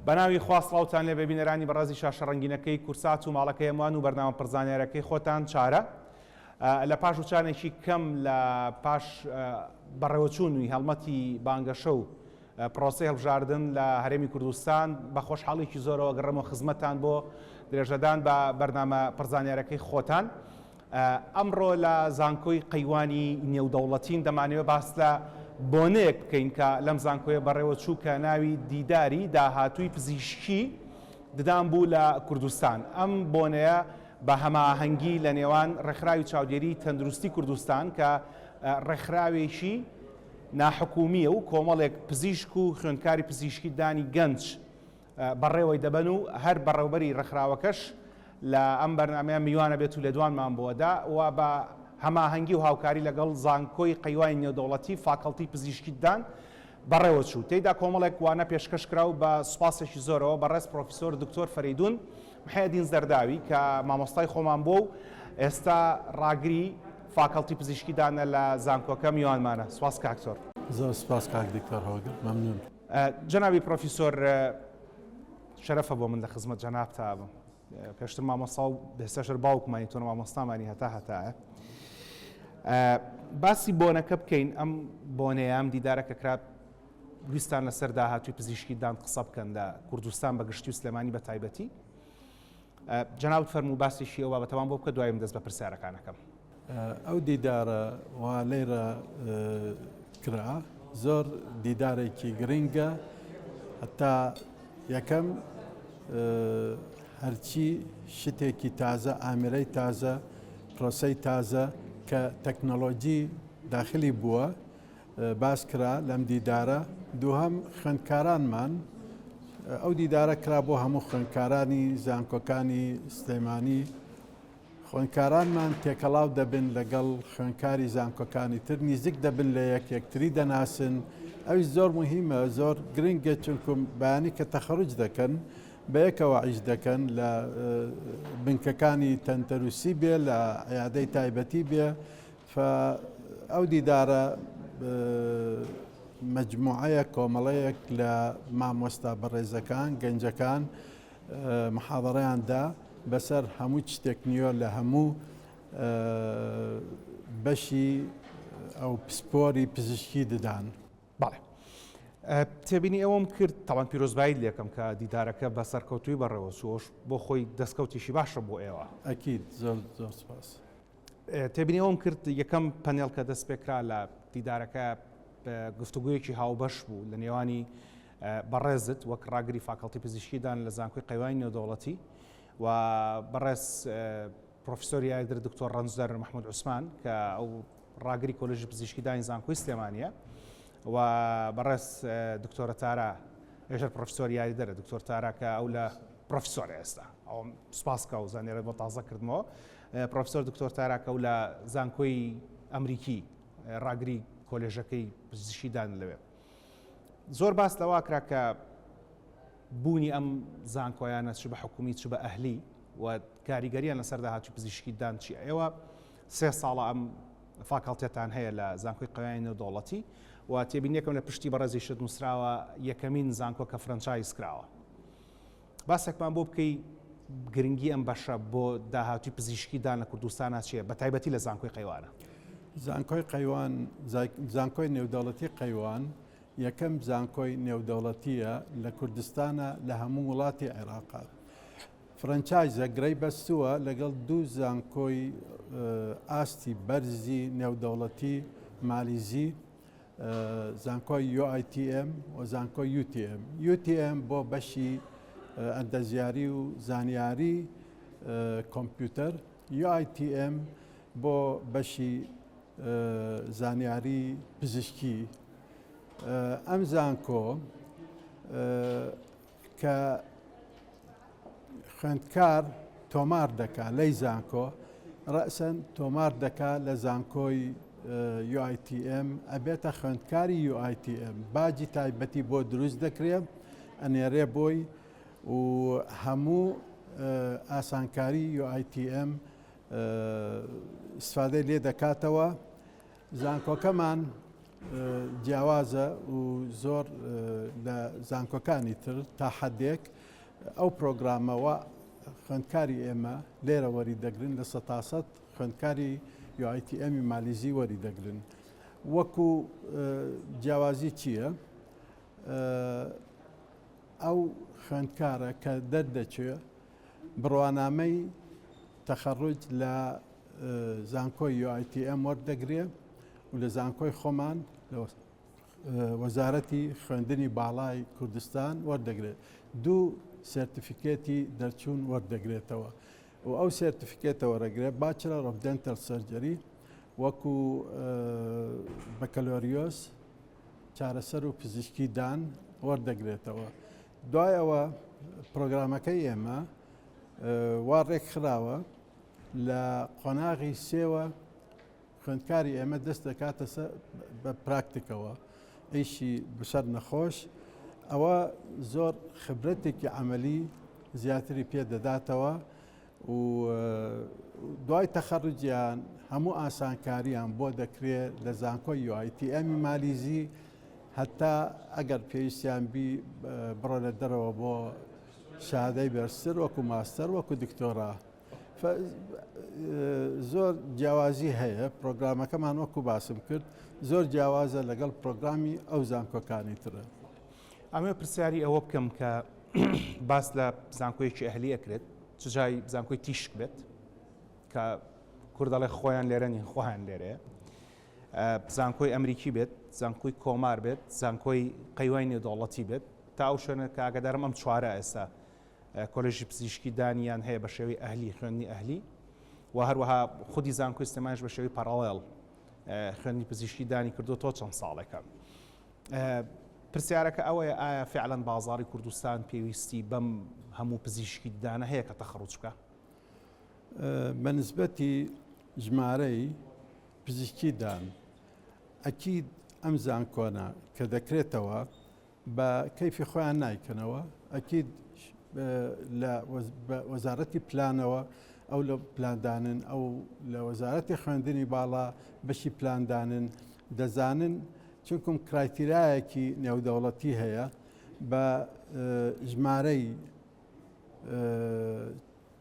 بەناوی خوا سڵاوتان لێبێ بینەرانی بەڕێزی شاشە ڕەنگینەکەی کورسات و ماڵەکەی هەمووان و بەرنامە پڕزانیارەکەی خۆتان چارە لە پاش وچانێکی کەم لە پاش بەڕێوەچوونی هەڵمەتی بانگەشە و پرۆسەی هەڵبژاردن لە هەرێمی کوردستان بە خۆشحاڵیکی زۆرەوە گەڕێمەوە خزمەتتان بۆ درێژەدان بە بەرنامە پڕزانیارەکەی خۆتان. ئەمڕۆ لە زانکۆی قەیوانی نێودەوڵەتین دەمانەوێت باس لە بۆنەیەک بکەین کە لەم زانکۆیە بەڕێوەچوو کە ناوی دیداری داهاتووی پزیشکی ددان بوو لە کوردستان. ئەم بۆنەیە بە هەماهەنگی لە نێوان ڕێکخراوی چاودێری تەندروستی کوردستان کە ڕێکخراوێکی ناحکومییە و کۆمەڵێک پزیشک و خوێندکاری پزیشکی دانی گەنج بەڕێوەی دەبەن و هەر بەڕێوبەری ڕێکخراوەکەش لە ئەم بەرنامەیە میوانە بێت و لێدوانمان بۆ دا و بە هەماهەنگی و هاوکاری لەگەڵ زانکۆی قەیوانی نێودەوڵەتی فاکەڵتی پزیشکی ددان بەڕێوەچوو. تێیدا کۆمەڵێک وانە پێشکەش کرا و بە سوپاسێکی زۆرەوە بەڕێز پرۆفیسۆر دکتۆر فەرەیدوون محێدین زەرداوی کە مامۆستای خۆمان بووە و ئێستا ڕاگری فاکەڵتی پزیشکی دانە لە زانکۆکە میوانمانە. سوپاس کاک دکتۆر. زۆر سوپاس کاک دکتۆر هۆگر، مەمنون. جەنابی پرۆفیسۆر شەرەفە بۆ من لە خزمەت جەنابتا بم. پێشتر مامۆستا و ئێستاش هەر باوکمانی تۆ مامۆستامانی هەتا هەتایە. باسی بۆنەکە بکەین ئەم بۆنەیە ئەم دیدارە کە کرا ویستان لەسەر داهاتووی پزیشکی دان قسە بکەن لە کوردستان بە گشتی و سلێمانی بە تایبەتی جەنابت فەرموو باسێکی ئەو بابەتەمان بۆ بکە دوای من دەست بە پرسیارەکانەکەم. ئەو دیدارە وا لەیرە کرا زۆر دیدارێکی گرنگە هەتا یەکەم هەرچی شتێکی تازە ئامرەی تازە پرۆسەی تازە کە تەکنەلۆجی داخلی بووە باس کرا لەم دیدارە دووهەم خوێندکارانمان ئەو دیدارە کرا بۆ هەموو خوێندکارانی زانکۆکانی سلێمانی خوێندکارانمان تێکەڵاو دەبن لەگەڵ خوێندکاری زانکۆکانی تر نیزیک دەبن لە یەک یەکتری دەناسن ئەویش زۆر موهیمە زۆر گرنگە چونکم بەیانی کە تەخەروج دەکەن بەیەکەوە عیش دەکەن لە بنکەکانی تەندروستی بێ لە عیادەی تایبەتی بێ فە ئەو دیدارە مەجموعەیەک کۆمەڵەیەک لە مامۆستا بەڕێزەکان گەنجەکان محاضرەیان دا بەسەر هەموو شتێک نییە لە هەموو بەشی ئەو پسپۆری پزیشکی ددان. بەڵێ تێبینی ئەوەم کرد تاوان پیرۆزباییت لێکەم کە دیدارەکە بە سەرکەوتووی بەڕێوە چوو بۆ خۆی دەستکەوتیشی باشە بۆ ئێوە. ئەکید زۆر زۆر سپاس. تێبینی ئەوەم کرد یەکەم پەنێڵ کە دەست پێکرا لە دیدارەکە گفتوگویەکی هاوبەش بوو لە نێوانی بەڕێزت وەک ڕاگری فاکەڵتی پزیشکی دان لە زانکۆی قەیوانی نێودەوڵەتی و بەڕێز پرۆفیسۆری یاریدەر دکتۆر ڕەنجدەر محمود عوسمان کە ئەو ڕاگری کۆلێژی پزیشکی دانی زانکۆی سلێمانیە و بەڕێز دکتۆرە تارا ئێژەر پرۆفیسۆر یاریدەرە دکتۆر تارا کە ئەو لە پرۆفیسۆر ئێستا ئەو سپاس کە و زانیارە بۆ تازە کردمەوە پرۆفیسۆر دکتۆر تارا کە ئەو لە زانکۆی ئەمریکی ڕاگری کۆلێژەکەی پزیشکی دان لەوێ زۆر باس لەوە کرا کە بوونی ئەم زانکۆیانە چ بە حکومی چ بە ئەهلی و کاریگەریان لەسەر داهاتوی پزیشکی دان چی ئێوە سێ ساڵە ئەم فاکەڵتێتان هەیە لە زانکۆی قەویانی نێودەوڵەتی و تێبینیەکەم لە پشتی بەڕێزیشت نووسراوە یەکەمین زانکۆ کە franchise کراوە باسێکمان بۆ بکەی گرنگی ئەم بەشە بۆ داهاتوی پزیشکی دان لە کوردستانا چیە بە تایبەتی لە زانکۆی قەیوانە؟ زانکۆی قەیوان، زانکۆی نێودەوڵەتی قەیوان یەکەم زانکۆی نێودەوڵەتیە لە کوردستانە لە هەموو وڵاتی عێراقا. franchise ە گرەی بەستووە لەگەڵ دوو زانکۆی ئاستی بەرزی نێودەوڵەتی مالیزی زانکۆی UITM و زانکۆی UTM. UTM بۆ بەشی ئەندەزیاری و زانیاری کۆمپیوتەر، UITM بۆ بەشی زانیاری پزیشکی. ئەم زانکۆ کە خوێندکار تۆمار دەکا لەی زانکۆ ڕەسەن تۆمار دەکا لە زانکۆی UITM ئەبێتە خوێندکاری UITM باجی تایبەتی بۆ دروست دەکرێ ئەنێرێ بۆی و هەموو ئاسانکاری UITM ئیسفادەی لێ دەکاتەوە زانکۆکەمان. جیاوازە و زۆر لە زانکۆکانی تر تا حدێک ئەو پرۆگرامەوە خوێندکاری ئێمە لێرە وەری دەگرن لە سەتاسەد خوێندکاری UiTM مالیزی وەری دەگرن وەکو جیاوازی چییە؟ ئەو خوێندکارە کە دەردەچێ بڕوانامەی تەخەڕوج لە زانکۆی UiTM وەردەگرێ و لە زانکۆی خۆمان لە وەزارەتی خوێندنی باڵای کوردستان وەردەگرێت دوو سێرتیفیکێتی دەرچوون وەردەگرێتەوە و ئەو سێرتیفیکێتە وەرەگرێت Bachelor of Dental Surgery وەکو بەکەلۆریۆس چارەسەر و پزیشکی دان وەردەگرێتەوە. دوای ئەوە پرۆگرامەکەی ئێمە وا ڕێکخراوە لە قۆناغی سێوە خوێندکاری ئێمە دەست دەکاتە بە پراکتیکەوە ئیشی بەسەر نەخۆش ئەوە زۆر خبرەتێکی عملی زیاتری پێ دەداتەوە و دوای تەخەڕوجیان هەموو ئاسانکاریان بۆ دەکرێت لە زانکۆی UiTM مالیزی هەتا ئەگەر پێویستیان بی بڕۆنە دەرەوە بۆ شادەی بەرزتر وەکو ماستەر وەکو دکتۆرا زۆر جیاوازی هەیە پرۆگرامەکەمان وەکو باسم کرد زۆر جیاوازە لەگەڵ پرۆگرامی ئەو زانکۆکانی ترە. ئەمە پرسیاری ئەوە بکەم کە باس لە زانکۆیەکی ئەهلی ئەکرێت چ جای زانکۆی تیشک بێت کە کورد دەڵێ خۆیان لێرە نین خۆیان لێرەیە زانکۆی ئەمریکی بێت زانکۆی کۆمار بێت زانکۆی قەیوای نێودەوڵەتی بێت تا ئەو شوێنە کە ئاگادارم ئەم چوارە ئێستا کۆلێژی پزیشکی دانیان هەیە بە شێوەی ئەهلی خوێندنی ئەهلی و هەروەها خودی زانکۆی سلێمانیش بە شێوەی parallel خوێندنی پزیشکی دانی کردو تۆ چەند ساڵێکە پرسیارەکە ئەوەیە ئایا فعلەن بازاڕی کوردستان پێویستی بەم هەموو پزیشکی ددانە هەیە کە تەخەڕوج بکا؟ بە نسبەتی ژمارەی پزیشکی دان ئەکید ئەم زانکۆنە کە دەکرێتەوە بە کەیفی خۆیان نایکەنەوە ئەکید لە وەزارەتی پلانەوە ئەو لە پلاندانن ئەو لە وەزارەتی خوێندنی باڵا بەشی پلاندانن دەزانن چونکم criteria یەکی نێودەوڵەتی هەیە بە ژمارەی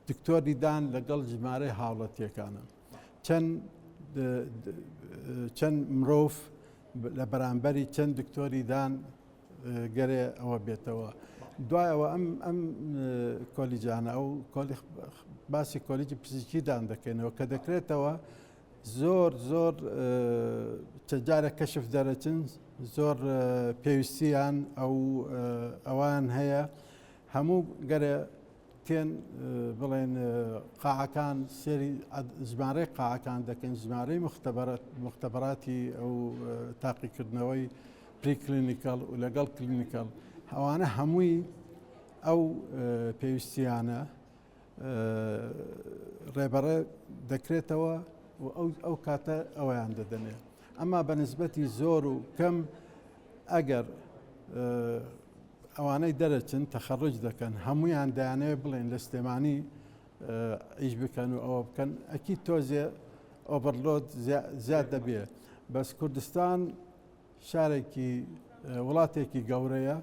دکتۆری دان لەگەڵ ژمارەی هاوڵەتیەکانە چەند چەند مرۆڤ لە بەرامبەری چەند دکتۆری دان گەرێ ئەوە بێتەوە دوای ئەوە ئەم ئەم کۆلیجانە ئەو باسی کۆلیجی پزیشکی دان دەکەینەوە کە دەکرێتەوە زۆر زۆر چەند جارێک کەشف دەرەچن زۆر پێویستیان ئەو ئەوان هەیە هەموو گەرە تێن بڵێن قاعەکان سێری ژمارەی قاعەکان دەکەن ژمارەی مختبەراتی ئەو تاقیکردنەوەی preclinical و لەگەڵ clinical ئەوانە هەمووی ئەو پێویستیانە ڕێبەڕێ دەکرێتەوە و ئەو ئەو کاتە ئەویان دەدەنێ ئەما بە نسبەتی زۆر و کەم ئەگەر ئەوانەی دەرەچن تەخەڕج دەکەن هەمویان دەیانەوێت بڵێن لە سلێمانی ئیش بکەن و ئەوە بکەن ئەکی تۆزێ overload زیاد دەبێ بەس کوردستان شارێکی وڵاتێکی گەورەیە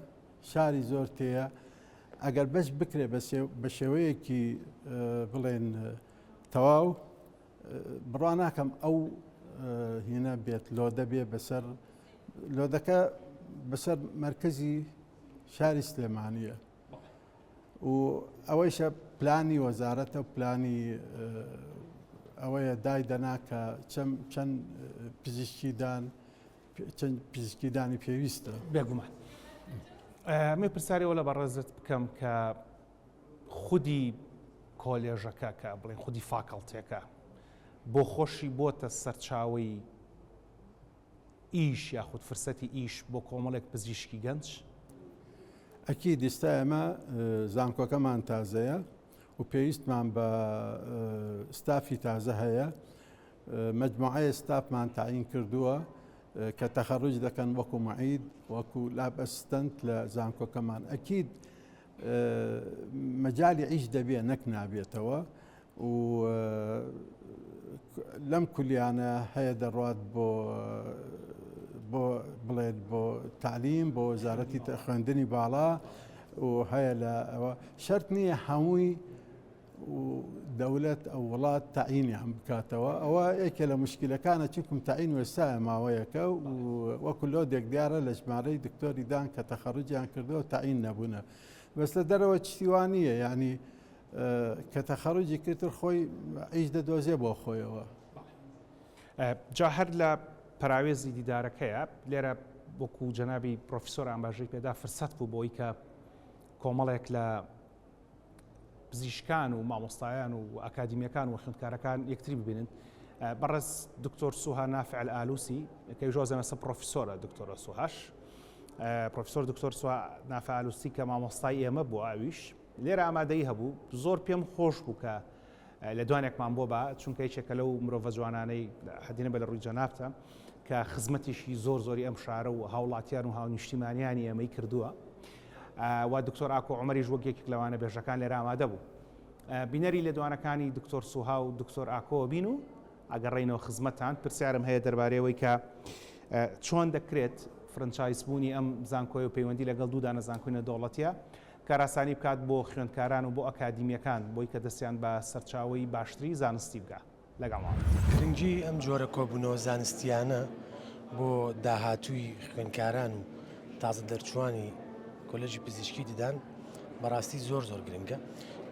شاری زۆر تێیە ئەگەر بەش بکرێ بە شێوەیەکی بڵێن تەواو بڕوا ناکەم ئەو هینە بێت load ە بێ بەسەر load ەکە بەسەر مەرکەزی شاری سلێمانیە و ئەوەیشە پلانی وەزارەتە و پلانی ئەوەیە دای دەنا کە چەند پزیشکیدان چەند پزیشکیدانی پێویستە. بێگومان. من پرسیارەوە لە بەڕێزت بکەم کە خودی کۆلێژەکە کە بڵێن خودی faculty ەکە بۆ خۆشی بۆتە سەرچاوەی ئیش یاخود فرسەتی ئیش بۆ کۆمەڵێک پزیشکی گەنج؟ ئەکید ئیستا ئێمە زانکۆکەمان تازەیە و پێویستمان بە ستافی تازە هەیە مەجموعەیە ستافمان تەعین کردووە کە تەخەڕوج دەکەن وەکو معید وەکو lab assistant لە زانکۆکەمان ئەکید مەجالی ئیش دەبێ نەک نابێتەوە و لەم کولیانە هەیە دەڕوات بۆ بۆ بڵێت بۆ تەعلیم بۆ وەزارەتی خوێندنی باڵا و هەیە لە ئەوە شەرت نییە هەمووی دەولەت ئەو وڵات تەعینیان بکاتەوە ئەوە یەکێ لە مشکلەکانە چونکم تەعین وێستایە ماوەیەکە و وەکو لۆدێک دیارە لە ژمارەی دکتۆری دان کە تەخەڕوجیان کردەوە تەعین نەبوونە بەس لە دەرەوە چیوان نییە یعنی کە تەخەڕوجی کردتر خۆی ئیش دەدۆزێ بۆ خۆیەوە. جا هەر لە پەراوێزی دیدارەکەیە لێرە وەکو جەنابی پرۆفیسۆر ئاماژەی پێدا فرسەت بوو بۆی کە کۆمەڵێک لە پزیشکان و مامۆستایان و ئەکادیمیەکان و خوێندکارەکان یەکتری ببینن بەڕێز دکتۆر سوها نافع ئالوسی کە ژۆزەمەسە پرۆفیسۆرە دکتۆرە سوهاش پرۆفیسۆر دکتۆر سوها نافع ئالوسی کە مامۆستای ئێمە بوو ئەویش لێرە ئامادەی هەبوو زۆر پێم خۆش بوو کە لێدوانێکمان بۆ با، چونکە یەکێکە لەو مرۆڤە جوانانەی حەدینە بە لە ڕووی جەنابتە کە خزمەتێکی زۆر زۆری ئەم شارە و هاوڵاتیان و هاونیشتیمانیانی ئێمەی کردووە و دکتۆر ئاکۆ عومەریش وەک یەکێک لەوانە بێژەکان لێرە ئامادە بوو. بینەری لێدوانەکانی دکتۆر سوها و دکتۆر ئاکۆ بین و ئەگەڕێینەوە خزمەتان. پرسیارم هەیە دەربارەی ئەوەی کە چۆن دەکرێت فرنچایز بوونی ئەم زانکۆیە و پەیوەندی لەگەڵ دوو دانە زانکۆی نێودەوڵەتیە کارئاسانی بکات بۆ خوێندکاران و بۆ ئەکادیمییەکان بۆی کە دەستیان بە سەرچاوەی باشتری زانستی بگا. لەگەڵمان. گرنگی ئەم جۆرە کۆبوونەوە زانستییانە بۆ داهاتووی خوێندکاران و تازە دەرچووانی کۆلێژی پزیشکی ددان بەڕاستی زۆر زۆر گرنگە.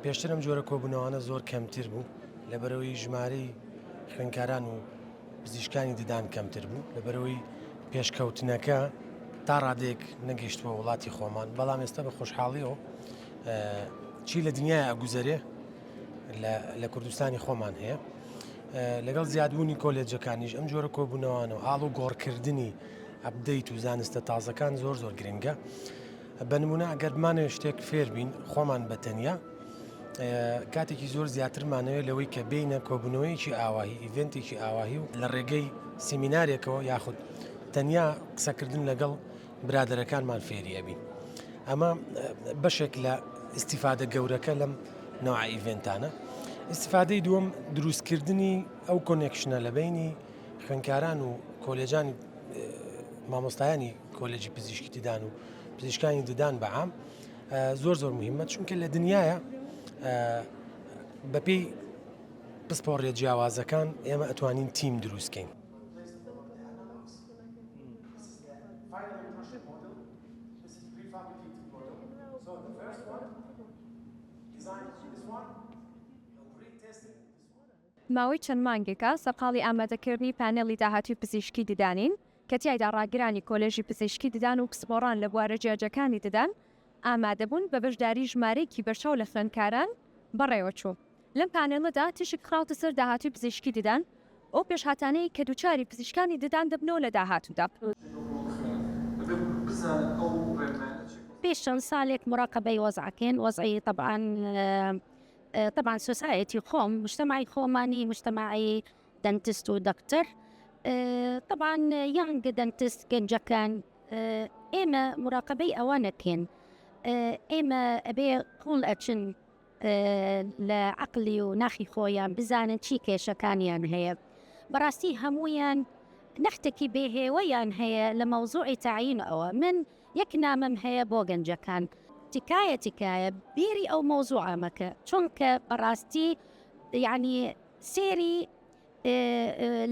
پێشتر ئەم جۆرە کۆبوونەوانە زۆر کەمتر بوو لەبەرئەوەی ژمارەی خوێندکاران و پزیشکانی ددان کەمتر بوو لەبەرئەوەی پێشکەوتنەکە تا ڕادەیەک نەگەیشتووە وڵاتی خۆمان بەڵام ئێستا بە خۆشحاڵیەوە چی لە دنیای ئەگوزەرێ لە کوردستانی خۆمان هەیە لەگەڵ زیادبوونی کۆلێجەکانیش ئەم جۆرە کۆبوونەوانە و ئاڵ و گۆڕکردنی update و زانستە تازەکان زۆر زۆر گرنگە بە نمونە ئەگەر بمانەوێت شتێک فێربین خۆمان بە تەنیا کاتێکی زۆر زیاترمانەوێت لەوەی کە بینە کۆبوونەوەیەکی ئاواهی event ێکی ئاواهی و لە ڕێگەی سیمینارێکەوە یاخود تەنیا قسەکردن لەگەڵ برادەرەکانمان فێری ئەبین ئەمە بەشێک لە ئیسیفادە گەورەکە لەم نوع event انە ئیسیفادەی دووەم دروستکردنی ئەو connection ە لە بینی خوێنکاران و کۆلێجانی مامۆستایانی کۆلێجی پزیشکی ددان و پزیشکانی ددان بە عام زۆر زۆر مهمە چونکە لە دنیاە بەپێی پسپۆڕیە جیاوازەکان ئێمە ئەتوانین تیم دروستکەین. ماوەی چەند مانگێکە سەرقاڵی ئامادەکردنی پانێڵی داهاتووی پزیشکی ددانین، کە تیایدا ڕاگرانی کۆلێژی پزیشکی ددان و پسپۆڕان لە بوارە جیاجیاکانی ددان ئامادەبوون، بە بەشداری ژمارەیەکی بەرچاو لە خوێندکاران بەڕێوەچوو. لەم پانێڵەدا تیشک خراوەتە سەر داهاتووی پزیشکی ددان و ئەو پێشهاتانەی کە دووچاری پزیشکانی ددان دەبنەوە لە داهاتوودا. پێش چەند سالێک موراقەبەی وەزعەکەین وەزعی تەبعەن تەبعەن society خۆم مجتەمەعی خۆمانی مجتەمەعی dentist و دەکتەر تەبعەن young dentist گەنجەکان ئێمە موراقەبەی ئەوانەکەین ئێمە ئەبێ قوڵ ئەچن لە عەقلی و ناخی خۆیان بزانن چی کێشەکانیان هەیە بەڕاستی هەمویان نەختێکی بێهێوەیان هەیە لە مەوزوعی تەعین ئەوە من یەک نامەم هەیە بۆ گەنجەکان تکایە تکایە بیری ئەو مەوزوعە مەکە چونکە بەڕاستی یعنی سێری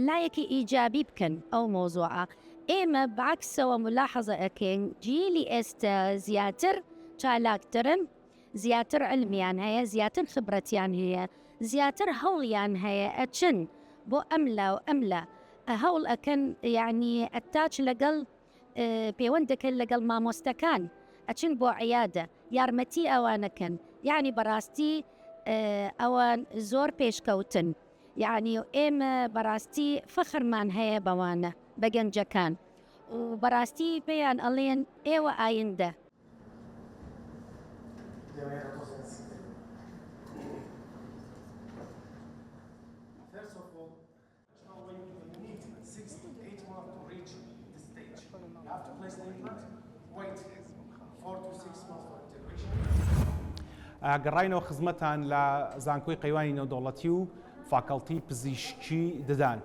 لایەکی ئیجابی بکەن ئەو مەوزوعە ئێمە بەعکسەوە ملاحەزە ئەکەین جیلی ئێستا زیاتر چالاکترن زیاتر علمیان هەیە زیاتر خبرەتیان هەیە زیاتر هەوڵیان هەیە ئەچن بۆ ئەملا و ئەملا هەوڵ ئەکەن یعنی attach لەگەڵ پێوەند دەکەن لەگەڵ مامۆستەکان ئەچن بۆ عیادە یارمەتی ئەوانەکەن یعنی بەڕاستی ئەوان زۆر پێشکەوتن یعنی ئێمە بەڕاستی فەخرمان هەیە بەوانە بە گەنجەکان و بەڕاستی پێیان ئەڵێن ئێوە ئایندە. گەڕاینەوە خزمەتان لە زانکۆی قەیوانی نێودەوڵەتی و فاکەڵتی پزیشکی ددان.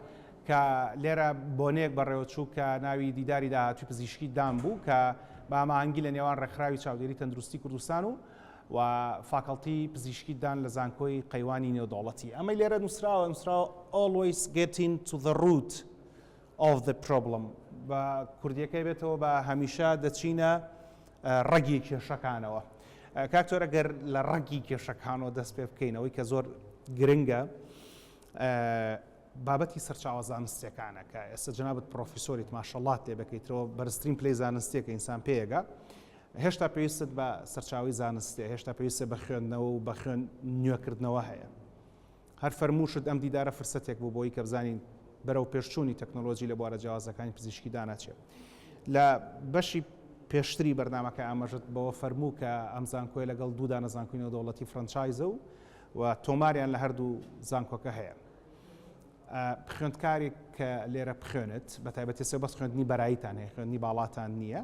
کە لێرە بۆنەیەک بەڕێوەچوو کە ناوی دیداری داهاتووی پزیشکی دان بوو کە بە هەماهەنگی لە نێوان ڕێکخراوی چاودێری تەندروستی کوردستان و و فاکەڵتی پزیشکی دان لە زانکۆی قەیوانی نێودەوڵەتی. ئەمەی لێرە نووسراوە نووسراوە Always getting to the root of the problem بە کوردیەکەی بێتەوە بە هەمیشە دەچینە ڕەگی کێشەکانەوە. کاک تۆر ئەگەر لە ڕەگی کێشەکانەوە دەست پێ بکەینەوەی کە زۆر گرنگە بابەتی سەرچاوە زانستیەکانە کە ئێستا جەنابت پرۆفیسۆریت ماشەڵات لێ بەکەیتەوە بەرزترین پلەی زانستیە کە ئینسان پێیەگا هێشتا پێویستت بە سەرچاوی زانستیە هێشتا پێویستە بە خوێندنەوە و بە خوێن نوێکردنەوە هەیە هەر فەرمووشت ئەم دیدارە فرسەتێک بوو بۆی کە بزانین بەرەو پێشچوونی تەکنۆلۆژی لە بوارە جیاوازەکانی پزیشکی داناچێت لە بەشی پێشتری بەرنامەکە ئاماژەت بەوە فەرموو کە ئەم زانکۆی لەگەڵ دوو دانە زانکۆی نێودەوڵەتی franchise ە و و تۆماریان لە هەردوو زانکۆکە هەیە. خوێندکارێک کە لێرە بخوێنێت بە تایبەتی سێ بەس خوێندنی بەراییتان هەیە خوێندنی باڵاتان نییە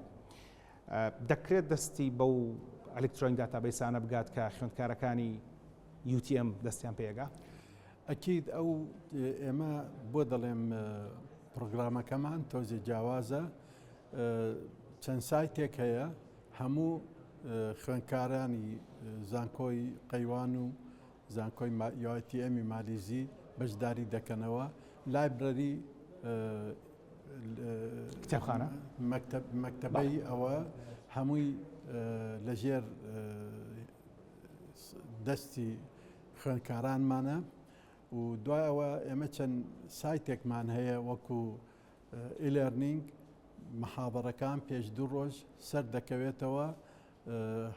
دەکرێت دەستی بەو ئەلکترۆنی database انە بگات کە خوێندکارەکانی UTM دەستیان پێگا؟ ئەکید ئەو ئێمە بۆ دەڵێم پرۆگرامەکەمان تۆزێ جیاوازە چەند سایتێک هەیە هەموو خوێندکارانی زانکۆی قەیوان و زانکۆی UiTM ی مالیزی بەشداری دەکەنەوە library کتێبخانە مەکتەبەی ئەوە هەمووی لەژێر دەستی خوێندکارانمانە و دوای ئەوە ئێمە چەند سایتێکمان هەیە وەکو e-learning محاضرەکان پێش دوو ڕۆژ سەر دەکەوێتەوە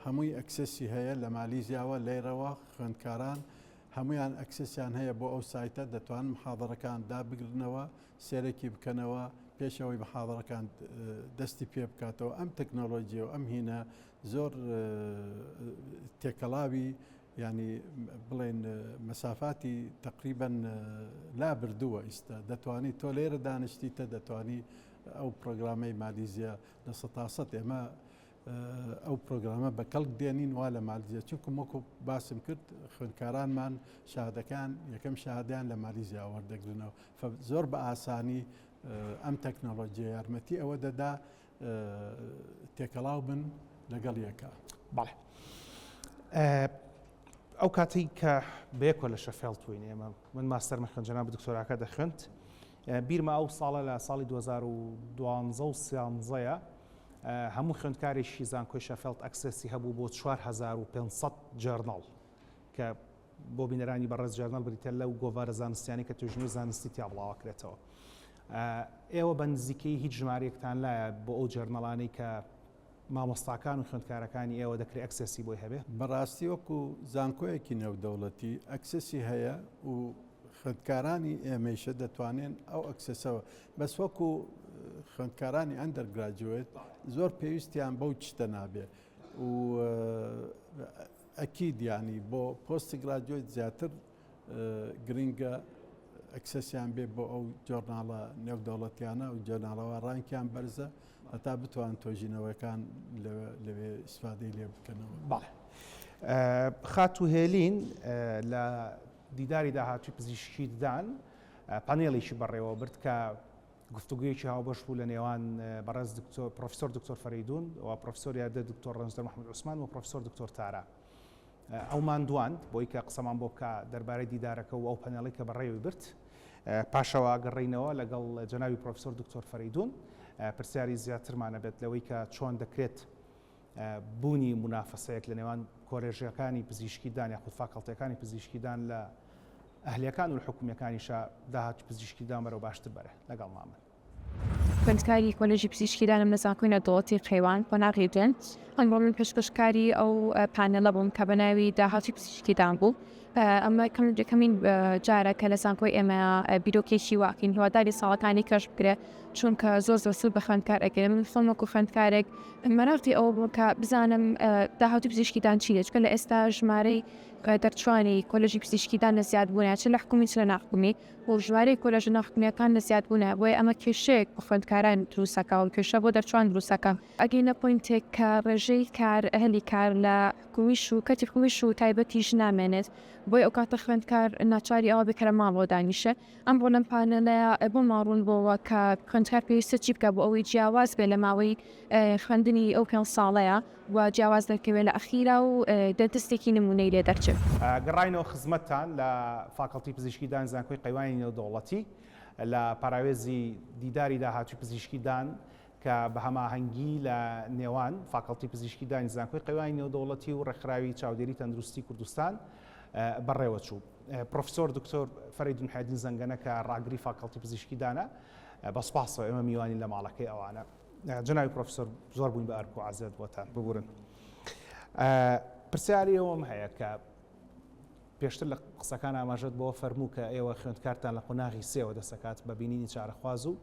هەمووی access ی هەیە لە مالیزیاوە لەیرەوە خوێندکاران هەمویان access یان هەیە بۆ ئەو سایتە دەتوان محاضرەکان دابگرنەوە سێرەکی بکەنەوە پێشەوەی محاضرەکان دەستی پێ بکاتەوە ئەم تەکنۆلۆژی و ئەم هینە زۆر تێکەڵاوی یانی بڵێن مەسافاتی تەقریبەن لا بردووە ئیستا دەتوانی تۆ لێرە دانیشتیتە دەتوانی ئەو پرۆگرامەی مالیزیا لە سەتاسەد ئێمە ئەو پرۆگرامە بە کەڵک دێنین وا لە مالیزیا چونکم وەکو باسم کرد خوێندکارانمان شادەکان یەکەم شادیان لە مالیزیا وەردەگرنەوە زۆر بە ئاسانی ئەم تەکنۆلۆژیە یارمەتی ئەوە دەدا تێکەڵاو بن لەگەڵ یەکا. بەڵێ ئەو کاتەی کە بەیەکەوە لە شەفێڵد بووین ئێمە من ماستەرمە خوێند جەناب دکتۆراکە دەخوێند بیرمە ئەو ساڵە لە ساڵی 2012 و سیانزەیە هەموو خوێندکارێکی زانکۆی شەفێڵد access ی هەبوو بۆ 4500 journal کە بۆ بینەرانی بەڕێز journal بریتە لەو گۆڤارە زانستیانی کە توێژینەوەی زانستی تیا بڵاوەکرێتەوە. ئێوە بە نزیکەی هیچ ژمارەیەکتان لایە بۆ ئەو journal انەی کە مامۆستاکان و خوێندکارەکانی ئێوە دەکرێت access ی بۆی هەبێ؟ بەڕاستی وەکو زانکۆیەکی نێودەوڵەتی access ی هەیە و خوێندکارانی ئێمەیشە دەتوانێن ئەو access ەوە بەس وەکو خوێندکارانی undergraduate زۆر پێویستیان بەو شتە نابێ و ئەکید یانی بۆ postgraduate زیاتر گرنگە access یان بێ بۆ ئەو journal ە نێودەوڵەتیانە و journal ەوە rank یان بەرزە هەتا بتوان تۆژینەوەکان لەوێ ئیسفادەی لێ بکەنەوە. بەڵێ خاتوو هێلین لە دیداری داهاتووی پزیشکی ددان پانێڵێکی بەڕێوە برد کە گفتوگویەکی هاوبەش بوو لە نێوان بەڕێز دکتۆر پرۆفیسۆر دکتۆر فەرەیدون و پرۆفیسۆر یاریدەر دکتۆر ڕەنجدەر محمود عوسمان و پرۆفیسۆر دکتۆر تارا ئەومان دواند بۆی کە قسەمان بۆ بکە دەربارەی دیدارەکە و ئەو پەنێڵی کە بەڕێوی برد پاشەوە گەڕینەوە لەگەڵ جەناوی پرۆفیسۆر دکتۆر فەرەیدون پرسیاری زیاترمانە بێت لەوەی کە چۆن دەکرێت بوونی مونافەسەیەک لە نێوان کۆلێژەکانی پزیشکی دان یاخود فاکەڵتیەکانی پزیشکی دان لە ئەهلیەکان و حکومیەکانیشا داهاتوی پزیشکی دان بەرەو باشتر بەرێ لەگەڵ مامن. خوێندکاری کۆلێژی پزیشکی دانم لە زانکۆی نێودەوڵەتی قەیوان قۆناغی دوێم ئەمڕۆ من پێشکەشکاری ئەو پانێڵە بووم کە بە ناوی داهاتوی پزیشکی دان بوو ئەمە یەکەمین جارە کە لە زانکۆی ئێمە بیرۆکێکی واکەین هیواداری ساڵەکانی کەش بکرێ چونکە زۆر زۆر سوود بە خوێندکار ئەگەێ من خۆم وەکو خوێندکارێک مەراقی ئەوە بووم کە بزانم داهاتوی پزیشکی دان چی چکە لە ئێستا ژمارەی دەرچوانی کۆلێژی پزیشکی دان لە زیادبوونە چ لە حکومی چ لە ناحکومی و ژمارەی کۆلێژە ناحکومیەکان لە زیادبوونە بۆیە ئەمە کێشەیەک بۆ خوێندکاران دروستەکە و کێشە بۆ دەرچوان دروستەکە ئەگەینە point ێک کە ڕێژەی کار هەلی کار لە حکومیش و کەرتی حکومیش و تایبەتیش نامێنێت. بۆیە ئەو کاتە خوێندکار ناچاری ئەوە بێ کە لە ماڵەوە دانیشێ. ئەمڕۆ لەم پانێلەیا بۆمان ڕوون بۆوە کە خوێندکار پێویستە چی بکا بۆ ئەوەی جیاواز بێ لە ماوەی خوێندنی ئەو پێنج ساڵەیا و جیاواز دەرکەوێ لە ئەخیرا و dentist ێکی نموونەی لێ دەرچێ. گەڕاینەوە خزمەتتان لە فاکەڵتی پزیشکی دان زانکۆی قەیوانی نێودەوڵەتی لە پەراوێزی دیداری داهاتووی پزیشکی دان کە بە هەماهەنگی لە نێوان فاکەڵتی پزیشکی دانی زانکۆی قەیوانی نێودەوڵەتی و ڕێکخراوی چاودێری تەندروستی کوردستان بەڕێوەچوو. پرۆفیسۆر دکتۆر فەرەیدون حێدین زەنگەنە کە ڕاگری فاکەڵتی پزیشکی دانە بە سوپاسەوە ئێمە میوانین لە ماڵەکەی ئەوانە. جەنابی پرۆفیسۆر زۆر بووین بە ئەرک و عەزێت بۆتان ببورن. پرسیاری ئەوەم هەیە کە پێشتر لە قسەکان ئاماژەت بەوە فەرموو کە ئێوە خوێندکارتان لە قۆناغی سێوە دەسەکات بە بینینی چارەخواز و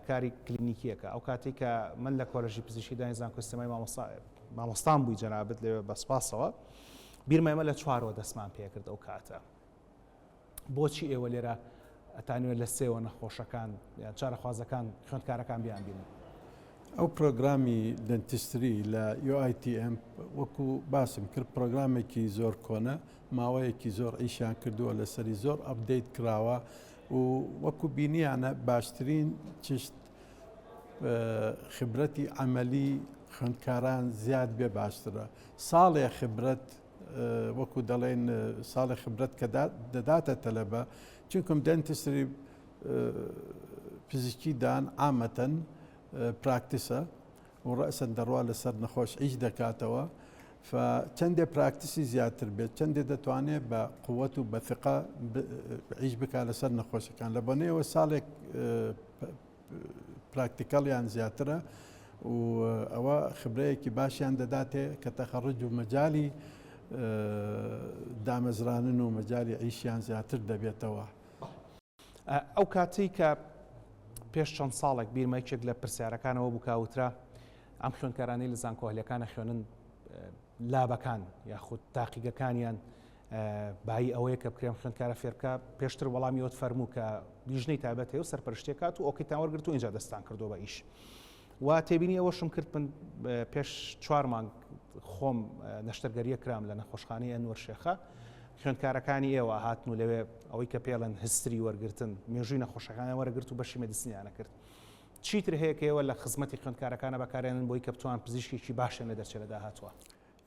کاری کلینیکیەکە ئەو کاتێک کە من لە کۆلێژی پزیشکی دانی زانکۆی سلێمانی مامۆستا مامۆستان بووی جەنابت لەوێ بە سپاسەوە بیرمە ئێمە لە چوارەوە دەستمان پێکرد ئەو کاتە بۆچی ئێوە لێرە ئەتانوێت لە سێوە نەخۆشەکان یان چارەخوازەکان خوێندکارەکان بیان بینن؟ ئەو پرۆگرامی dentistry لە UITM وەکو باسم کرد پرۆگرامێکی زۆر کۆنە ماوەیەکی زۆر ئیشیان کردووە لەسەری زۆر update کراوە و وەکو بینیانە باشترین چشت خبرەتی عملی خوێندکاران زیاد بێ باشترە ساڵێ خبرەت وەکو دەڵێن ساڵێ خبرەت کە دەداتە تەلەبە چونکم dentistry پزیشکی دان عامەتەن practice ە و ڕەسەن دەڕوا لەسەر نەخۆش ئیش دەکاتەوە چەندێ practice ی زیاتر بێت چەندێ دەتوانێت بە قوت و بە ثقە ئیش بک لەسەر نەخۆشەکان لە بۆنەیەوە ساڵێک practical یان زیاترە و ئەوە خبرەیەکی باشیان دەداتێ کە تەخەڕج و مەجای دامەزرانن و مەجای ئیشیان زیاتر دەبێتەوە. ئەو کاتەی کە پێش چەند ساڵێک بیرمە یەکێک لە پرسیارەکانەوە بوو کە وترا ئەم خوێندکارانەی لە زانکۆ ئەهلیەکانە خوێنن لابەکان یاخود تاقیگەکانیان بایی ئەوەیە کە بکرێم خوێندکارە فێرکە پێشتر وەڵامی ئەوت فەرموو کە لیژنەی تایبەت هەیە و سەرپەرشتێکات و ئۆکەیتان وەرگرت و اینجا دەستان کردو بە ئیش و تێبینی ئەوەشم کرد من پێش چوار مانگ خۆم نەشتەرگەریە کرام لە نەخۆشخانەی ئەنوەر شێخە خوێندکارەکانی ئێوە هاتن و لەوێ ئەوەی کە پێڵێن history وەرگتن مێژووی نەخۆشەکانیان وەرەگرت و بەشی medicine یانە کرد چیتر هەیە کە ئێوە لە خزمەتی خوێندکارەکانە بەکارێنن بۆی کە بتوان پزیشکێکی باشیان لێ دەرچێ لە داهاتووە؟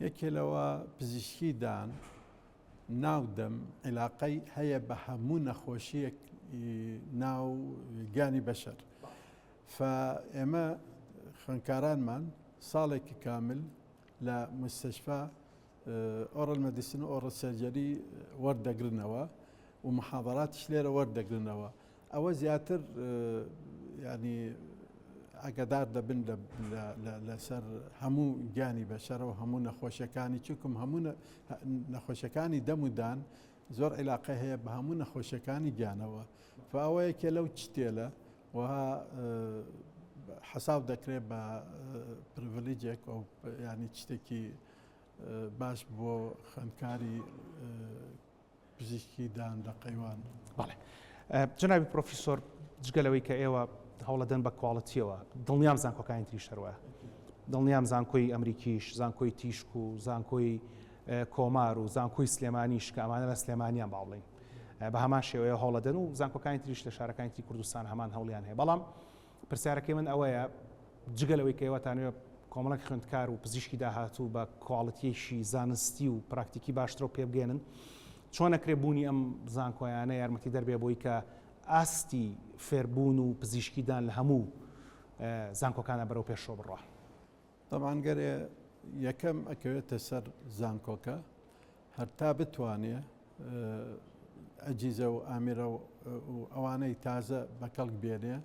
یەکێ لەوە پزیشکی دان ناو دەم عیلاقەی هەیە بە هەموو نەخۆشیەک ناو گیانی بەشەر فە ئێمە خوێندکارانمان ساڵێکی کامل لە مستشفا oral medicine و oral surgery وەردەگرنەوە و محاضراتیش لێرە وەردەگرنەوە ئەوە زیاتر ینی ئاگادار دەبن لەسەر هەموو گیانی بەشەرەوە هەموو نەخۆشیەکانی چونکم هەموو نەخۆشیەکانی دەم و دان زۆر عیلاقە هەیە بە هەموو نەخۆشیەکانی گیانەوە فەوە یەکێ لەو چتێلە وها حەساو دەکرێت بە privilege ێک ئەو ینی شتێکی باش بۆ خوێندکاری پزیشکی دان لە قەیوان. بەڵێ جەنابی پرۆفیسۆر جگە لەوەی کە ئێوە هەوڵەدەن بە quality یەوە دڵنیام زانکۆکانی تریش هەروایە دڵنیام زانکۆی ئەمریکیش زانکۆی تیشک و زانکۆی کۆمار و زانکۆی سلێمانیش کە ئەمانە لە سلێمانیان با بڵین بە هەمان شێوەیە هەوڵەدەن و زانکۆکانی تریش لە شارەکانی تری کوردستان هەمان هەوڵیان هەیە بەڵام پرسیارەکەی من ئەوەیە جگە لەوەی کە ئێوەتانەوێ کۆمەڵێک خوێندکار و پزیشکی داهاتوو بە quality یەکی زانستی و پراکتیکی باشترەوە پێبگەێنن چۆن ئەکرێ بوونی ئەم زانکۆیانە یارمەتی دەربێ بۆی کە ئاستی فێربوون و پزیشکیدان لە هەموو زانکۆکانە بەرەو پێشەوە بڕوا؟ تەبعەن گەرێ یەکەم ئەکەوێتە سەر زانکۆکە هەرتا بتوانێ ئەجیزە و ئامیرە و ئەوانەی تازە بە کەڵک بێنێ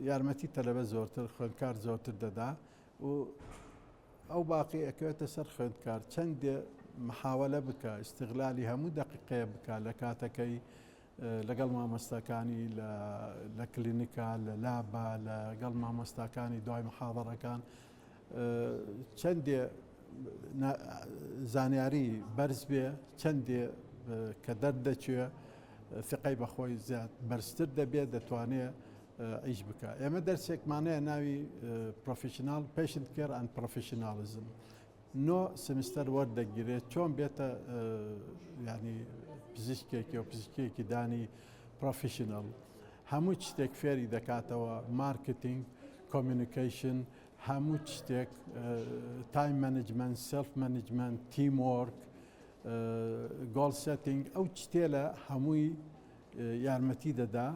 یارمەتی تەلەبە زۆرتر خوێندکار زۆرتر دەدا و ئەو باقی ئەکەوێتە سەر خوێندکار چەندێ محاولە بکە استغلالی هەموو دقیقەیە بکە لە کاتەکەی لەگەڵ مامۆستاکانی لە کلینیکا لە لابا لەگەڵ مامۆستاکانی دوای محاضرەکان چەندێ زانیاری بەرز بێ چەندێ کە دەردەچێ ثقەی بەخۆی زیاد بەرزتر دەبێت دەتوانێت ئیش بکە ئێمە دەرسێکمانەیە ناوی professional patient care and professionalism. نۆ سمستەر وەردەگیرێت چۆن بێتە ینی پزیشکێکی و پزیشکێکی دانی professional هەموو شتێک فێری دەکاتەوە marketing communication هەموو شتێک time management self management team work goal setting ئەو شتێلە هەمووی یارمەتی دەدا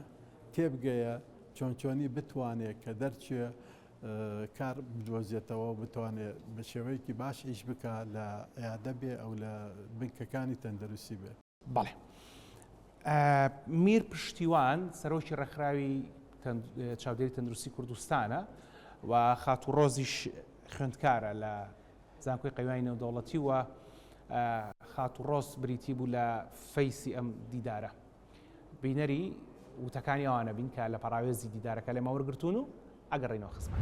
تێبگەیە چۆن چۆنی بتوانێت کە دەرچێ کار بدۆزێتەوە و بتوانێت بە شێوەیەکی باش ئیش بکا لە عیادە بێ ئەو لە بنکەکانی تەندروستی بێ. بەڵێ. میر پشتیوان سەرۆکی ڕێکخراوی چاودێری تەندروستی کوردستانە و خاتوو ڕۆزیش خوێندکارە لە زانکۆی قەیوانی نێودەوڵەتی و خاتوو ڕۆز بریتی بوو لە فەیسی ئەم دیدارە. بینەری وتەکانی ئەوانە بین کە لە پەڕاوێزی دیدارەکە لێمان وەرگرتوون و ئەگەڕێینەوە خزمەت.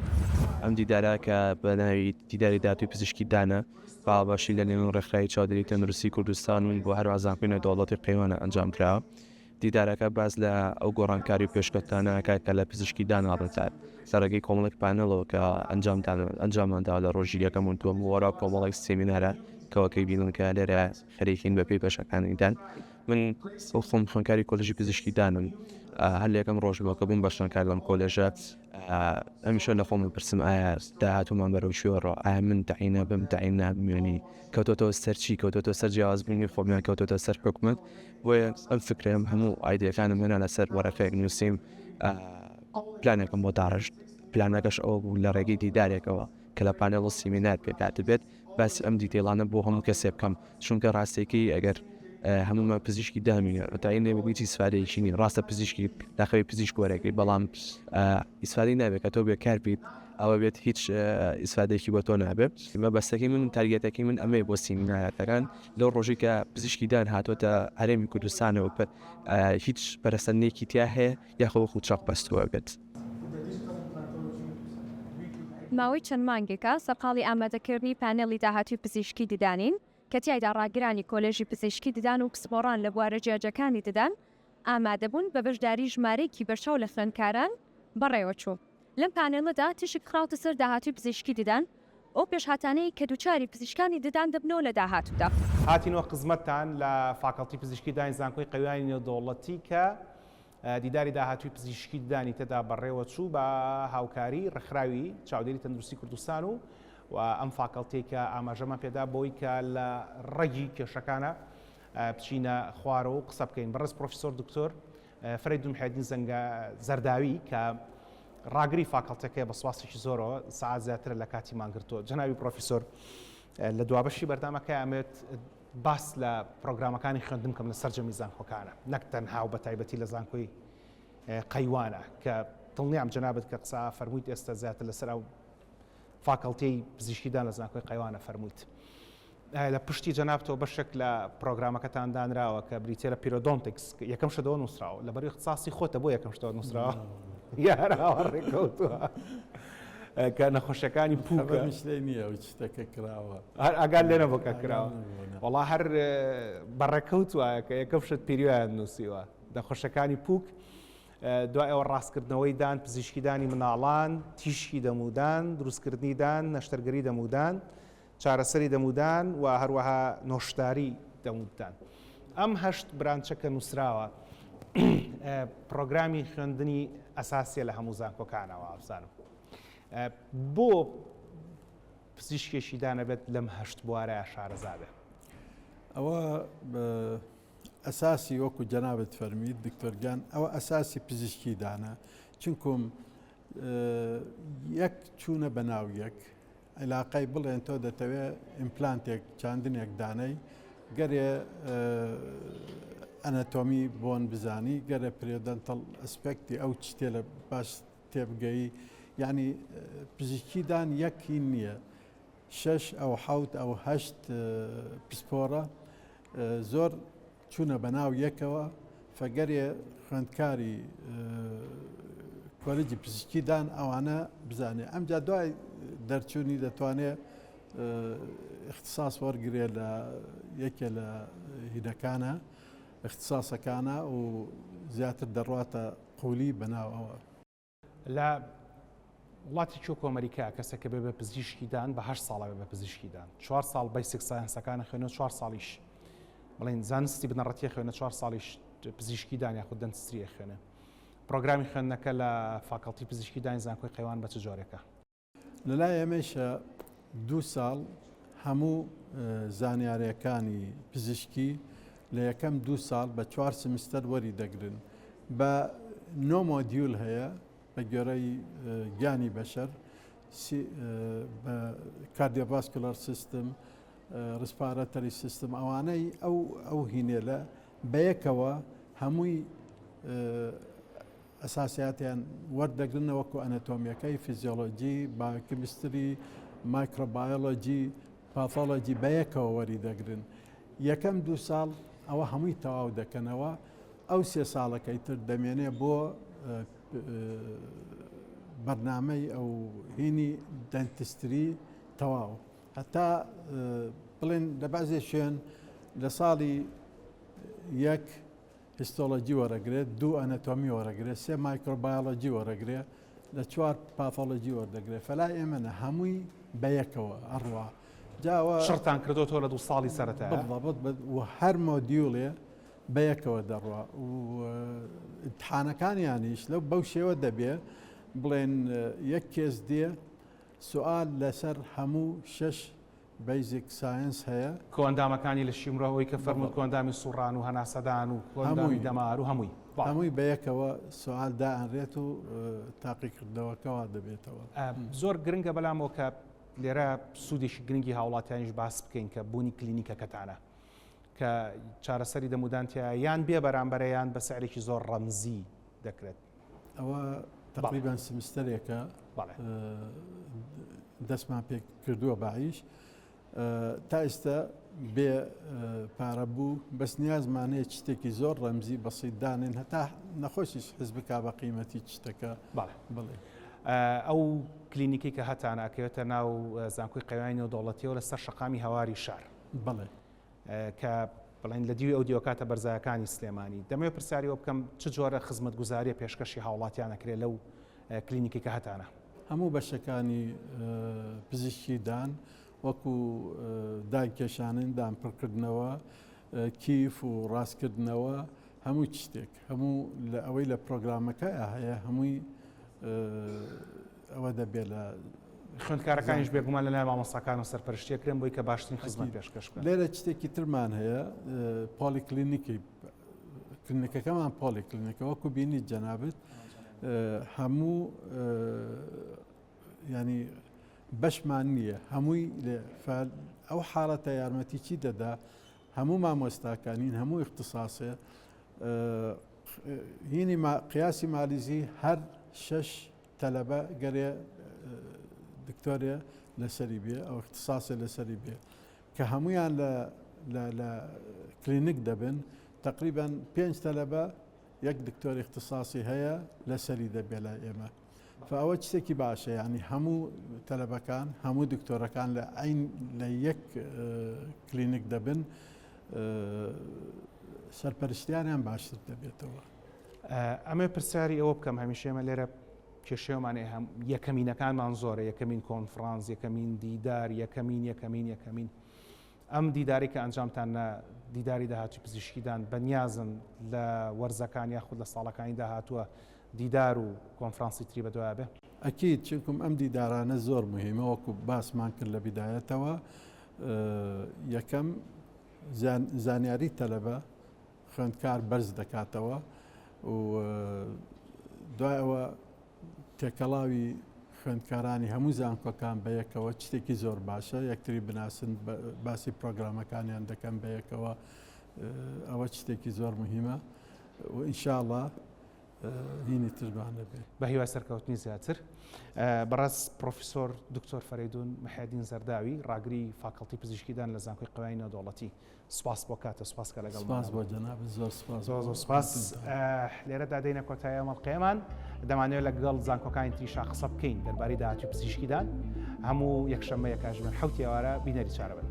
ئەم دیدارە کە بە ناوی دیداری داهاتووی پزیشکی دانە بە هاوبەشی لە نێوان ڕێکخراوی چاودێری تەندروستی کوردستان و بۆ هەروەها زانکۆی نێودەوڵەتی قەیوانە ئەنجام دراوە. دیدارەکە باس لە ئەو گۆڕانکاری و پێشکەوتنانە ئەکات کە لە پزیشکی دانا ڕوودەدات لە ڕێگەی کۆمەڵێک پانێڵەوە کە ئەنجاممان داوە لە ڕۆژی یەکەم و دووەم و هەروەها کۆمەڵێک سێمینارە کە وەک ئەیبینن کە لێرە خەریکین بەپێی بەشەکانی دان. من خۆم خوێندکاری کۆلێژی پزیشکی دانم هەر لە یەکەم ڕۆژەوە کە بووم بە خوێندکار لەم کۆلێژە هەمیشە لە خۆم پرسم ئایا داهاتوومان بەرەو کوێ ڕۆ ئایا من تەعین ئەبم تەعین نابم یانی کەوتۆتەوە سەر چی کەوتۆتەوە سەر جیاوازبوونی خۆمیان کەوتۆتە سەر حکومەت بۆیە ئەم فکرەم هەموو ئایدیەکانم هێنا لەسەر وەرەقەیەک نووسیم پلانێکم بۆ داڕشت پلانەکەش ئەوە بوو لە ڕێگەی دیدارێکەوە کە لە پانێڵ و سیمینار پێکهاتبێت باسی ئەم detail انە بۆ هەموو کەسێ بکەم چونکە ڕاستێکی ئەگەر هەموومان پزیشکی دامینە ڕتایی نەبێت هیچ ئیسفادەیەکی نیە ڕاستە پزیشکی داخەوی پزیشک وەرەگری بەڵام ئیسفادەی نابێت کە تۆ بێکار بیت ئەوە بێت هیچ ئیسفادێکی بۆ تۆ نابێت مەبەستەکەی من target ەکەی من ئەمەیە بۆ سیمینارەکان لەو ڕۆژی کە پزیشکی دان هاتۆتە هەرێمی کوردستانەوە هیچ پەرەسەندنێکی تیا هەیە یاخۆ وەکو چەق بەستووە بێت. ماوەی چەند مانگێکە سەرقاڵی ئامادەکردنی پانێڵی داهاتووی پزیشکی ددانین، کە تیایدا ڕاگرانی کۆلێژی پزیشکی ددان و پسپۆڕان لە بوارە جیاجیاکانی ددان ئامادەبوون، بە بەشداری ژمارەیەکی بەرچاو لە خوێندکاران بەڕێوەچوو. لەم پانێڵەدا تیشک خراوەتە سەر داهاتووی پزیشکی ددان و ئەو پێشهاتانەی کە دووچاری پزیشکانی ددان دەبنەوە لە داهاتوودا. هاتینەوە خزمەتتان لە فاکەڵتی پزیشکی ددانی زانکۆی قەیوانی نێودەوڵەتی کە دیداری داهاتووی پزیشکی ددانی تێدا بەڕێوەچوو بە هاوکاری ڕێکخراوی چاودێری تەندروستی کوردستان و و ئەم فاکەڵتیەی کە ئاماژەمان پێدا بۆی کە لە ڕەگی کێشەکانە بچینە خوارەوە و قسە بکەین بەڕێز پرۆفیسۆر دکتۆر فەرەیدون محێدین زەنگە زەرداوی کە ڕاگری فاکەڵتەکەی بە سوپاسێکی زۆرەوە سەعات زیاترە لە کاتی مانگرتووە جەنابی پرۆفیسۆر لە دوابەشی بەردامەکە ئەمێت باس لە پرۆگرامەکانی خوێندن بکەم لە سەرجەمی زانکۆکانە نەک تەنها و بە تایبەتی لە زانکۆی قەیوانە کە دڵنیام جەنابت کە قسە فەرموویت ئێستا زیاتر لەسەر ئەو فاکەڵتیی پزیشکیدان لە زانکۆی قەیوانە فەرموویت لە پشتی جەنابتەوە بەشێک لە پرۆگرامەکەتان دانراوە کە بریتە لە periodontics یەکەم شتەوە نووسراوە لە بەری اختصاصی خۆتە بۆ یەکەم شتەوە نووسراوە یاراوە ڕێکەوتووە کە نەخۆشیەکانی پووکە لێ نییە ئەو شتەکە کراوە هەر ئاگات لێ نەبوو کە کراوە وەڵا هەر بەڕێکەوت وایە کە یەکەم شت perio یان نووسیوە نەخۆشەکانی پووک دوای ئەوە ڕاستکردنەوەی دان پزیشکی دانی مناڵان تیشکی دەمودان دروستکردنی دان نەشتەرگەری دەمودان چارەسەری دەمودان و هەروەها نۆشداری دەمودان ئەم هەشت branch ە کە نووسراوە پرۆگرامی خوێندنی ئەساسیە لە هەموو زانکۆکانەوە ئابزانم بۆ پزیشکێکی دانەبێت لەم هەشت بوارە شارەزا بێ؟ ئەوە ئەساسی وەکو جەنابت فەرمیت دکتۆر گیان ئەوە ئەساسی پزیشکی دانە چونکم یەک چوونە بە ناو یەک عیلاقەی بڵێن تۆ دەتەوێت ئیمپلانتێک چاندنێک دانەی گەرێ anatomy bone بزانی گەرە periodontal aspect ی ئەو شتێ لە باش تێبگەی یانی پزیشکی دان یەک هین نییە شەش ئەو حەوت ئەو هەشت پسپۆڕە زۆر چوونە بەناو یەکەوە فەگەرێ خوێندکاری کۆلێجی پزیشکی دان ئەوانە بزانێ ئەمجا دوای دەرچوونی دەتوانێت اختصاص وەرگێ لە یەکێ لە هینەکانە اختصاصەکانە و زیاتر دەڕواتە قولی بەناو ئەوە. لە. وڵاتێکی وەکو ئەمریکا کەسێک کە بێ بە پزیشکی دان بە هەشت ساڵە بێ بە پزیشکی دان چوار ساڵ basic science ەکانە خوێنەوە چوار ساڵیش بڵێن زانستی بنەڕەتیە خوێنە چوار ساڵیش پزیشکی دان یاخود dentistry خوێنێ پرۆگرامی خوێندنەکە لە فاکەڵتی پزیشکی دانی زانکۆی قەیوان بە چ جۆرێکە؟ لە لای ئێمەیشە دوو ساڵ هەموو زانیاریەکانی پزیشکی لە یەکەم دوو ساڵ بە چوار سمستەر وەری دەگرن بە نۆ module هەیە بە گوێرەی گیانی بەشەر بە cardiovascular system respiratory system ئەوانەی ئەو ئەو هینێلە بەیەکەوە هەمووی ئەساسیاتیان وەردەگرنە وەکو ئەنەتۆمیەکەی، فیزیۆلۆجی، biochemistry، microbiology، pathology بەیەکەوە وەری دەگرن. یەکەم دوو ساڵ ئەوە هەمووی تەواو دەکەنەوە، ئەو سێ ساڵەکەی تر دەمێنێ بۆ بەرنامەی ئەو هینی dentistry تەواو. هەتا بڵێن لە بەعزێ شوێن لە ساڵی یەک histology وەرەگرێت، دوو anatomy وەرەگرێت، سێ microbiology وەرەگرێ، لە چوار pathology وەردەگرێت، فەلای ئێمە نە هەمووی بەیەکەوە ئەڕوا. جا ئەوە شڕتان کردۆتەوە لە دوو ساڵی سەرەتایە؟ بالضبط و هەر module ێ بەیەکەوە دەڕوا و ئیمتحانەکانیانیش لەو بەو شێوە دەبێ بڵێن یەک case دێ سوئال لەسەر هەموو شەش basic science هەیە. کۆئەندامەکانی لەشی مرۆڤ ئەوەی کە فەرمووت کۆئەندامی سوڕان و هەناسەدان و کۆئەندامی دەمار و هەمووی. بەڵێ. هەمووی بەیەکەوە سوئال دائەنرێت و تاقیکردنەوەکە وا دەبێتەوە. زۆر گرنگە بەلامەوە کە لێرە سوودێکی گرنگی هاوڵاتیانیش باس بکەین کە بوونی کلینیکەکەتانە کە چارەسەری دەمودان تیایە یان بێ بەرامبەرە یان بە سعرێکی زۆر ڕەمزی دەکرێت. ئەوە تقریبان سمستەرێکە دەستمان پێ کردووە باعیش تا ئێستا بێ پارە بوو بەس نیازمانەیە شتێکی زۆر ڕەمزی بەسیت دانێن هەتا نەخۆشیش حز بکا بە قیمەتی شتەکە بڵێ. ئەو کلینیکی کە هەتانە ئەکەوێتە ناو زانکۆی قەیوانی نێودەوڵەتیەوە لەسەر شەقامی هەواری شار. بەڵێ. کە بڵێن لە دیوی ئەو دیوەکاتە بەرزایەکانی سلێمانی. دەمەوێت پرسیاری ئەوە بکەم چ جۆرە خزمەتگوزاریە پێشکەشی هاوڵاتیان ئەکرێت لەو کلینیکەی کە هەتانە؟ هەموو بەشەکانی پزیشکی دان وەکو دان کێشانن، دان پڕکردنەوە، کیف و ڕاستکردنەوە، هەموو شتێک هەموو لە ئەوەی لە پرۆگرامەکە هەیە هەمووی ئەوە دەبێت لە خوێندکارەکانیش بێگومان لەلایەن مامۆستاکان و سەرپەرشتیەکرێن بۆی کە باشترین خزمەت پێشکەش بکەن. لێرە شتێکی ترمان هەیە پۆلیکلینیکی کلینیکەکەمان پۆلیکلینیکە وەکو بینیت جەنابت هەموو ینی بەشمان نییە هەمووی ئەو حاڵەتە یارمەتی چی دەدا هەموو مامۆستاکانین هەموو اختصاصێ هینی قیاسی مالیزی هەر شەش تەلەبە گەرێ دکتۆرێ لەسەری بێ ئەو اختصاصێ لەسەری بێ کە هەمویان لە لە کلینیک دەبن تقریبا پێنج تەلەبە یەک دکتۆر اختصاصی هەیە لەسەری دەبێ لای ئێمە فئەوە شتێکی باشە ینی هەموو تەلەبەکان هەموو دکتۆرەکان لە عین لە یەک کلینیک دەبن سەرپەرشتیانیان باشتر دەبێتەوە. ئەمەوێ پرسیاری ئەوە بکەم هەمیشە ئێمە لێرە کێشەیەمان هەیە هەم یەکەمینەکانمان زۆرە یەکەمین کۆنفرانس یەکەمین دیدار یەکەمین یەکەمین یەکەمین ئەم دیداری کە ئەنجامتان لە دیداری داهاتوی پزیشکیدان بەنیازن لە وەرزەکان یاخود لە ساڵەکانی داهاتووە دیدار و کۆنفرانسی تری بەدوایە بێ؟ ئەکید چونکم ئەم دیدارانە زۆر مهمە وەکو باسمان کرد لە بیدایەتەوە یەکەم زانیاری تەلەبە خوێندکار بەرز دەکاتەوە و دوای ئەوە تێکەڵاوی خوێندکارانی هەموو زانکۆکان بەیەکەوە شتێکی زۆر باشە یەکتری بناسن باسی پرۆگرامەکانیان دەکەن بەیەکەوە ئەوە شتێکی زۆر مهمە و ئینشاءڵا هینی ترمان نەبێ. بە هیوای سەرکەوتنی زیاتر. بەڕێز پڕۆفیسۆر دکتۆر فەرەیدون محێدین زەرداوی ڕاگری فاکەڵتی پزیشکیدان لە زانکۆی قەوای نێودەوڵەتی سپاس بۆ کاتە سپاس کە لەگەڵ سپاس بۆ جەنابت زۆر سپاس زۆر زۆر سپاس لێرەدا دێینە کۆتایی ئەم ئەڵقەیەمان دەمانەوێت لەگەڵ زانکۆکانی تریشا قسە بکەین دەربارەی داهاتووی پزیشکیدان هەموو یەکشەممە یەکاژمێر حەوتی ئێوارە بینەری چارە بن.